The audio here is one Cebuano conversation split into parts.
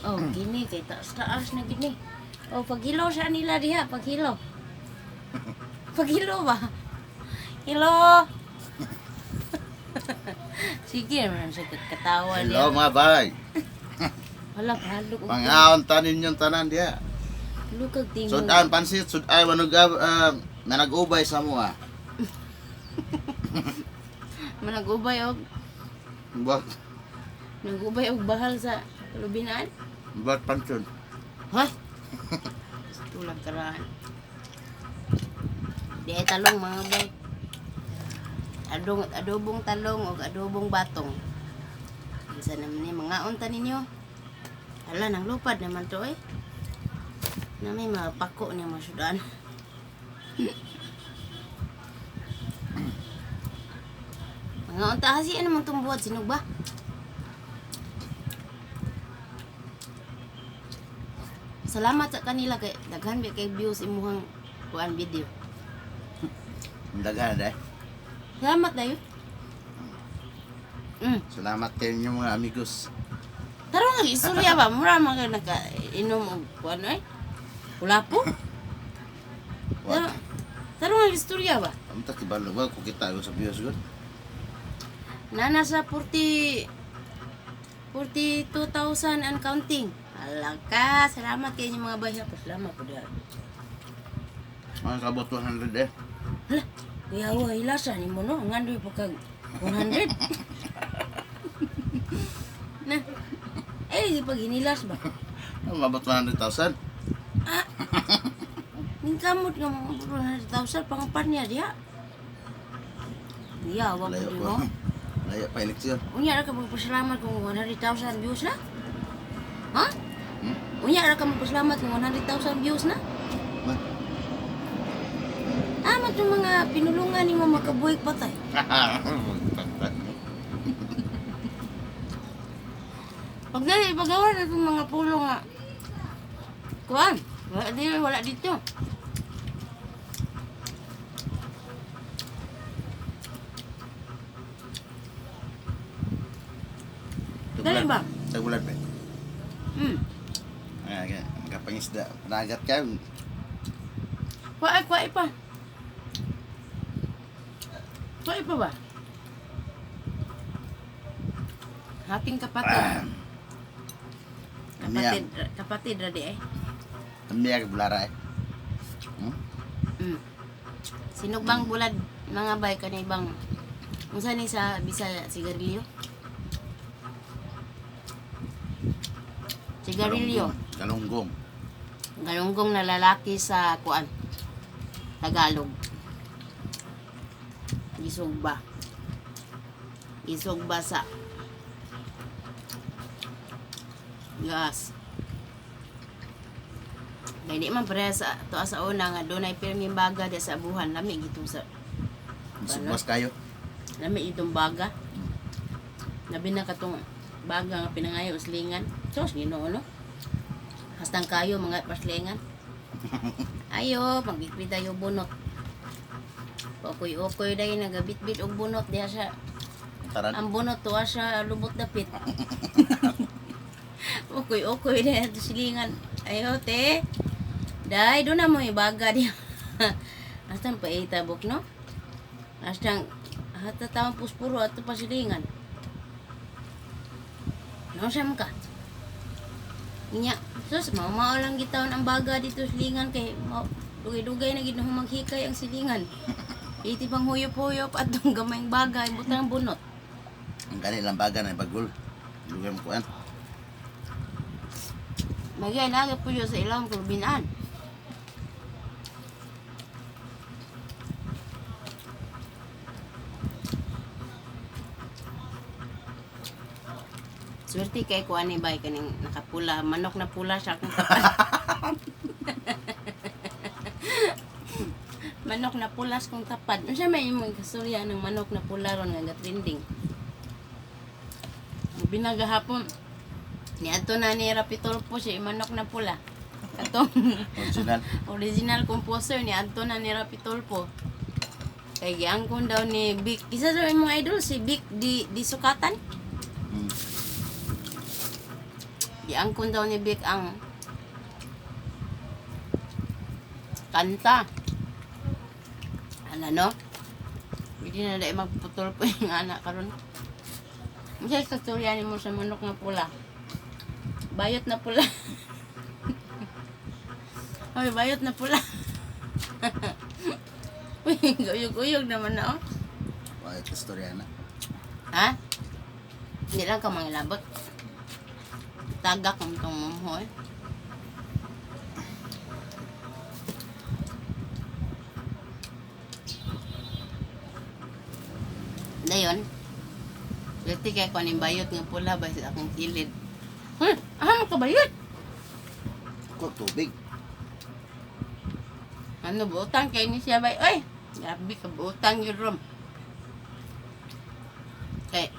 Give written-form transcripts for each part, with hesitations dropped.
Oh, gini kay taas-taas na gini. Oh, paghilo sa nila diha, paghilo. Paghilo ba? Hilo. Sige man sa katawa Hello niya. mga bay. Wala kahadlok og Pangaon tanin yung tanan diha. lukag tingog. Sudan pansit, sudan manug managubay sa mua. Managubay og Buat nagubay og bahal sa lubinan. buat pancun. Hoy. Tulag karaan. Di ay talong mga bay. Adong, adobong talong o adobong batong. Isa naman ni mga unta ninyo. Ala, nang lupad naman to eh. Na may mga pako niya masudan. Mga unta kasi ano man itong buhat sinog ba? Salamat sa kanila kay daghan ba kay views imuhang kuan video. Daghan eh. Salamat dayo. Salamat kayo inyo mga amigos. Taro nga istorya ba mura man ka naka inom og kuan ay. Kulapo. Wa. Taro, taro nga istorya ba? Amta kibalo ba ko kita sa views gud. Nana sa 40 42,000 and counting. Ala ka, salamat kay inyo mga bayha. Pasalamat po diha. Mga kabot 100 eh. Hala, kuya wa hilasa ni mo no, ngandoy pa kag 100. Na. Eh, pag hinilas ba? Mabot 100,000. Ah. Ning kamot nga mga 100,000 pangapan niya diha. Iya, wa po Layo di pa. mo. Layo pa eleksyon. Unya ra ka magpasalamat kung 100,000 views na? Ha? Hmm? Unya ra ka magpasalamat kung 100,000 views na? Ma. Tama itong mga pinulungan ni mo makabuhig patay. Pag dali, pagawa na itong mga pulo nga. Kuan, wala dito, wala dito. Dali ba? Sa bulan ba? Ah, kapangisda. Panagat ka. Kuai, kuai pa. Kuai pa ba? Hating kapatid. Amiya. Kapatid, kapatid ra di eh. Amiya bulara eh. Sinugbang bulad mga bay kanay bang unsa ni sa Bisaya sigarilyo? Sigarilyo. Galunggong. Galunggong na lalaki sa kuan. Tagalog. Gisugba. Gisugba sa gas. Kay di man pareha sa tuwa sa una nga dunay pirming baga di sa abuhan lami gitong sa Subas kayo. lami itong baga. Labi na katong baga nga pinangayo uslingan. Sos Ginoo no. Hastang kayo mga paslingan. Ayo, magbitbit tayo bunot. Okoy-okoy dahil nagabitbit og bunot diha sa Taran. ang bunot tuwa sa lubot dapit. Okoy-okoy dahil sa silingan. Ayo te. Dai doon na mo ibaga diha. Hastang paitabok no? Hastang hata tawang puspuro ato pasilingan. No siyam ka. Nya, sus, mao lang gitawon ang baga dito silingan kay mao dugay-dugay na gid na maghikay ang silingan. Iti pang huyop-huyop atong gamayng baga, ibutang ang bunot. Ang gani lang baga na bagul. Lugar mo kuan. Magay na po yun sa ilang kulbinan. Swerte kay ko ani bay kaning nakapula, manok na pula siya akong tapad. Manok na pulas kong tapad. Unsa may imong kasurya ng manok na pula ron nga trending? Ang binagahapon niadto na ni Rapitolpo siya manok na pula. Katong Original. original composer ni Anton na ni Rapitolpo. Kay giangkon daw ni Vic. Isa sa imong idol si Vic di di Sukatan. Giangkon daw ni Vic ang kanta. Ala no? Hindi na dahil magputol po yung anak karon. Masay kasturya ni mo sa manok nga pula. Bayot na pula. Ay, bayot na pula. Uy, uyog-uyog naman na oh. Wala istorya na. Ha? Hindi lang ka mangilabot. Tagak ang itong mumhoy. Dayon, Swerte kay ko ning bayot nga pula ba sa akong kilid. Hoy, ah ka bayot? Ko tubig. Ano buutang kay ni siya bay? Oy, grabe ka buutang yun rom. Kay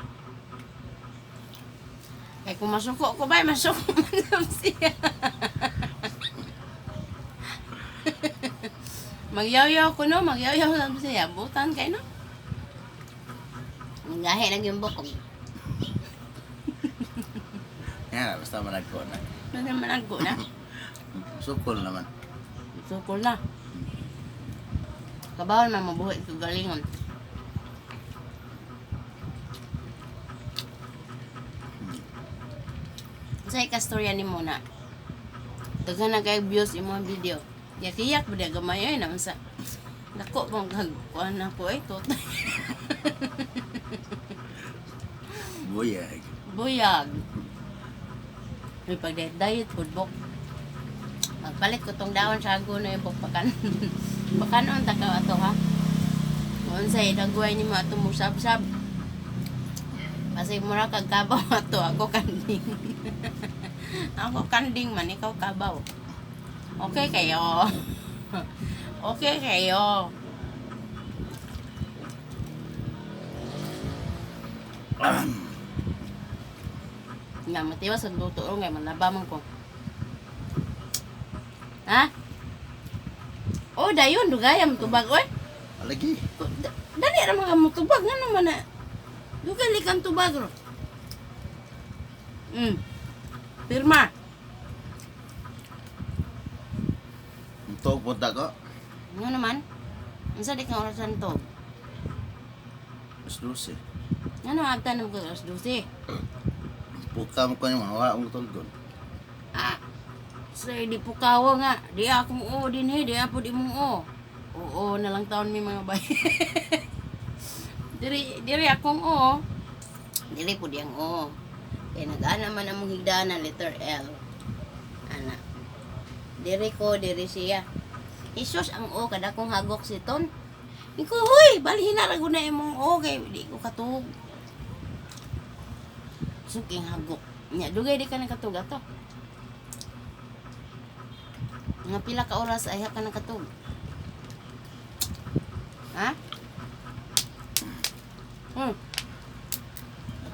Kay kung masuko ko bay, masuko man lang siya. Magyaw-yaw ko no, magyaw-yaw lang siya. Butan kay no. Ang gahi na yung bukog. Yan, basta managko na. Ano naman ang na? Sukol naman. Sukol na. Kabawal man mabuhi ito galingon. Sa ikastorya ni muna. Daghan na kay views imong video. Yakiyak ba gamay ay naman sa Dako bang kagkuan na ko ay tutay. Buyag. Buyag. May pag diet food book. Magpalit ko tong daon sa ago na ibok pakan. Pakanon ta ka ato ha. Unsay dagway nimo ato mo sab-sab. Pasig mura kag kabaw ato ako kanding. Ako kanding man ikaw kabaw. Okay kayo. Okay kayo. Nga matiwas ang luto ro ngay manlaba man ko. Ha? Oh, dayon dugayam tubag oy. Alagi. Dali ra mga mutubag ngano man na. Dugay kang tubag ro. Pirma. Tog punta ko. Nga naman? Unsa di kang orasan to? Mas lusi. Ngano agta nang alas 12? Puka mo ko yung mga wala akong tulgon. Ah. Sa di pukawa nga, di ako mo oo din he, di ako di mo oo. Oo na lang taon mi mga bay. Diri diri akong oo. Dili po diyang oo. Kay nag-ana man among higdana letter L. Ana. Diri ko, diri siya. Isus ang o kada kong hagok si Ton. Iko huy, balhin na ra gud na imong o kay di ko katuog. Suking hagok. Nya dugay di ka nakatug ato. Nga pila ka oras ay ka nakatug. Ha?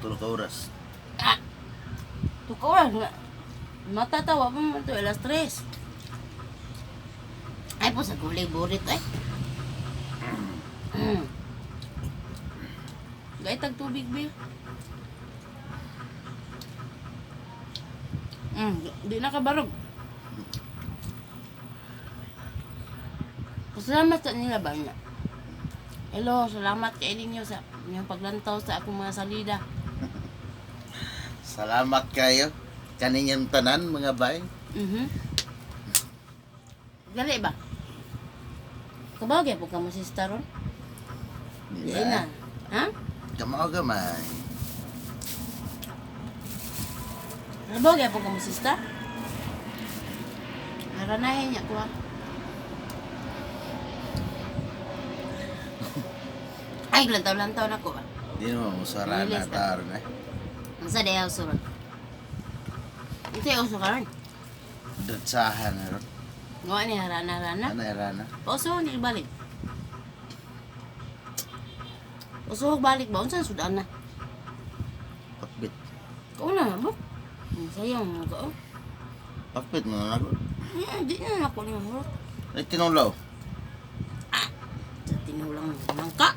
Tulog ka oras. Ah. Tuka oras nga. Matatawa pa man to alas 3. Ay po sa gulay burit ay. Gay tag tubig be. Di na kabarog. Pasalamat sa nila ba niya? Hello, salamat kay ninyo sa inyong paglantaw sa akong mga salida. Salamat kayo. Kaninyang tanan mga bay. Dali ba? Kabagay po ka mo sister ron? Di Di ba? na. Ha? Kamao gamay. Kabagay po ka mo sister? Haranahin niya ko ha. Ay, lantaw-lantaw na ko ba? Di naman mo sarana Bilis na. taron eh. Ang sa dayaw suron. Ito yung uso karon. Dutsahan na ron. Ngawa ni harana-harana. Ano rana? Pauso ni balik. Uso balik ba? Unsa sudan na? Pakbit. Kau na buk. Ang sayang mo ka. Pakbit mo na ako. Di na ako ni hurot. Ay, tinulaw. Sa tinulang nangka.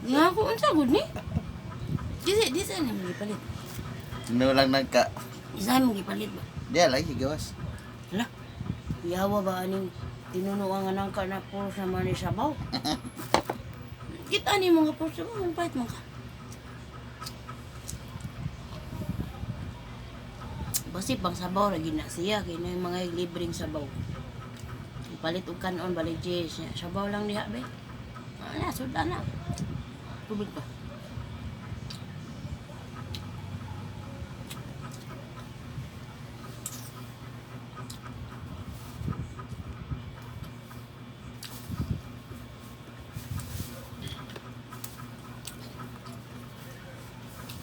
Di ako unsa gud ni? Di di sa ni palit. Tinulang nagka. Isa mo gipalit ba? Diya lagi gawas. Hala. Yawa ba aning tinunuan nga nangka na puro sa mani sabaw? Kita ni mga puro sabaw, pahit man ka. Basi pang sabaw ra gina siya kay na yung mga libreng sabaw. Palit og kanon balik Jess. Sabaw lang diha be. Ana sudan na. Tubig pa.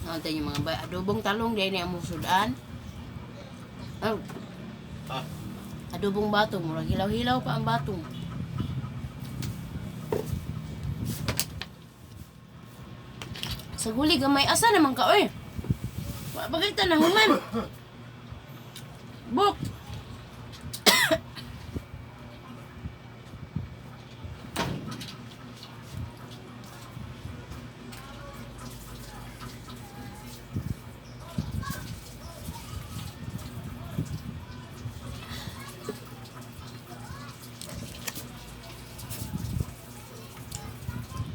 Natin yung mga bay. Adobong talong dahil ni among sudan. Oh. Ah. Adobong batong. Murag hilaw-hilaw pa ang batong. Sa guli gamay asa naman ka oy. Wa pa kita na human. Buk.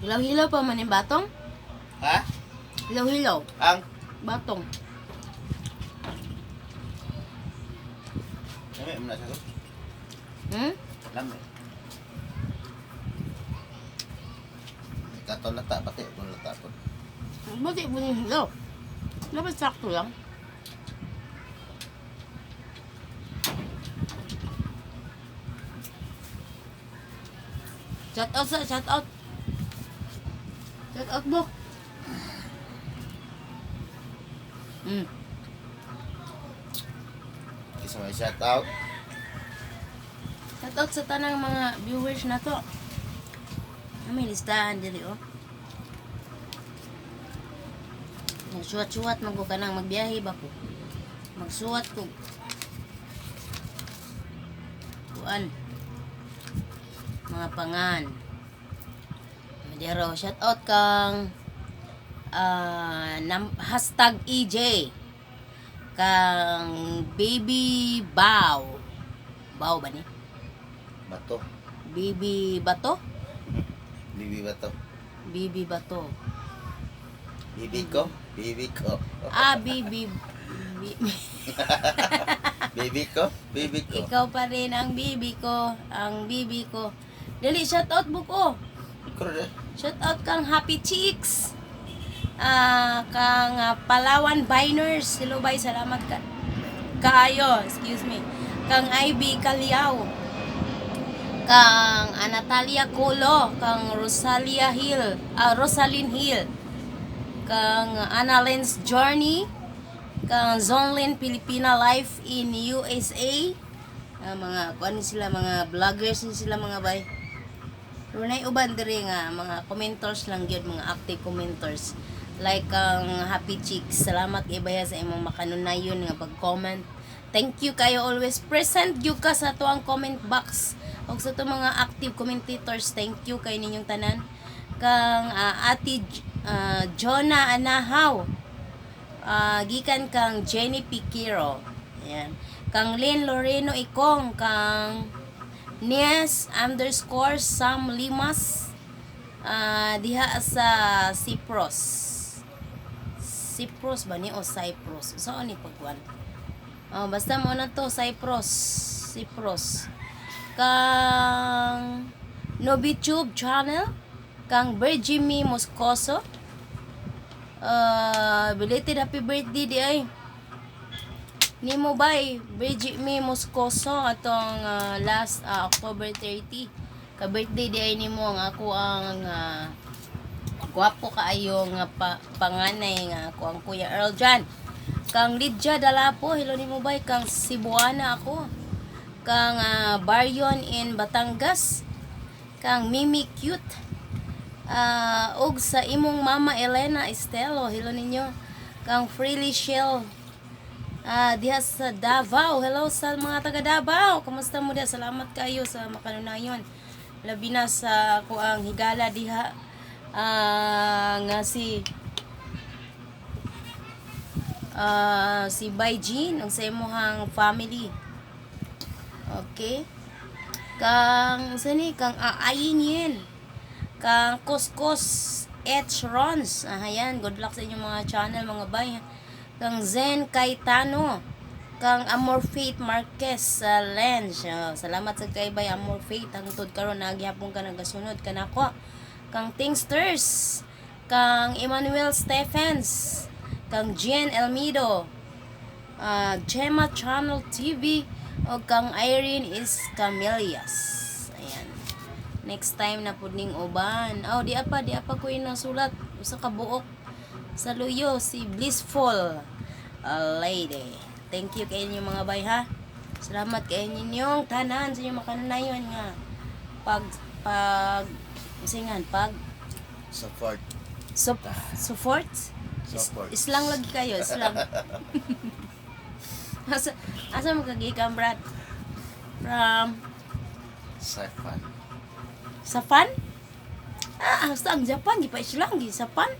Hilaw-hilaw pa man yung batong. Ha? Hilaw-hilaw. Ang Batong. Lami man na siya. Hmm? Lami. Katol lata pati kung lata po. Buti po yung hilaw. Dapat sakto lang. Shout out sa, shout out. Shout out, Bok. Isa may shout out. Shout out sa tanang mga viewers na to. May listahan diri oh. Nagsuwat-suwat man ko kanang magbiyahe ba ko. Magsuwat ko. Kuan. Mga pangan. Dero, shout out kang #EJ kang Baby Bow. Bow ba ni? Bato. Baby Bato? Bibi bato. Baby Bato. Bibi ko. Bibi ko. Ah, baby. Bibi ko. Bibi ko. Ikaw pa rin ang baby ko. Ang baby ko. Dali, shout out buko. Ikaw rin. Shout out kang Happy Chicks. Ah, kang Palawan Biners. Hello, bye. Salamat ka. Kaayo, excuse me. Kang Ivy Kaliaw. Kang Anatalia Colo, kang Rosalia Hill, Rosalyn Hill. Kang Analens Journey, kang Zonlin Filipina Life in USA. Ah, mga kuan sila mga vloggers ni sila mga bay. Runay uban diri nga mga commenters lang gyud, mga active commenters. Like ang Happy Chicks. Salamat kay Baya sa imong makanunayon nga pag-comment. Thank you kayo, always present gyud ka sa tuang comment box. Og sa itong mga active commentators, thank you kay ninyong tanan. Kang Ate Jonah Anahaw. Gikan kang Jenny Piquero. Ayan. Kang Lynn Loreno Ikong, kang Nies_Sam Limas, diha sa Cyprus. Cyprus ba ni o Cyprus? Saan ni pagkuan? Oh, basta mo na to, Cyprus. Cyprus. Kang NobiTube channel, kang Virgimmy Moscoso. Belated happy birthday di ay. Nimo bay Virgimmy Moscoso atong last October 30. Ka birthday di ay nimo ang ako ang gwapo kaayo nga panganay nga ako ang Kuya Earl John. Kang Lydia Dalapo, hello nimo bay, kang Cebuana ako. Kang Baryon in Batangas. Kang Mimi Cute. Og sa imong mama Elena Estelo, hello ninyo. Kang Freely Shell diha sa Davao. Hello sa mga taga Davao. Kumusta mo diha? Salamat kayo sa makanunayon. Labi na sa ako ang higala diha nga si Si Bay Jean ug sa imuhang family. Okay? Kang sani kang aayin yin. Kang Kuskos H. Rons. Ah, ayan, good luck sa inyong mga channel, mga bay. Kang Zen Caetano. Kang Amor Faith Marquez sa Lens. Ah, salamat sa kay Bay Amor Faith. Hangtod karon nagyapon ka nagasunod kanako. Kang Tingsters. Kang Emmanuel Stephens. Kang Jean Elmido. Gemma Channel TV o kang Irene Iscamelias. Ayan. Next time na pud ning uban. Oh, di apa ko yung nasulat. Usa ka buok sa luyo si Blissful Lady. Thank you kay inyo, mga bay, ha. Salamat kay ninyong tanan sa inyong makanunayon nga pag pag singan pag Support. Support. Support. Islang lagi kayo, islang. Asa mo kagikan, Brad? From Saipan. Sapan? Ah, sa ang Japan, di pa islang, gi Sapan.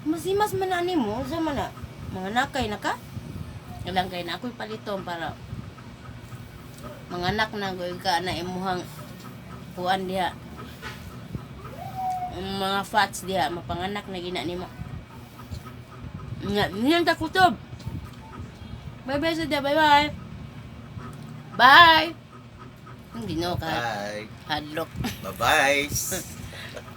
Masimas man ani mo, sa man na. Mga nakay na ka. Ilang kay na ako'y paliton para mga anak na goy ka na imuhang kuan diha. Ang mga fats diha mapanganak na gina nimo. Nga, niyan ta kutob. Bye bye sa bye bye. Bye. Hindi no ka Bye. hadlok. Bye-bye.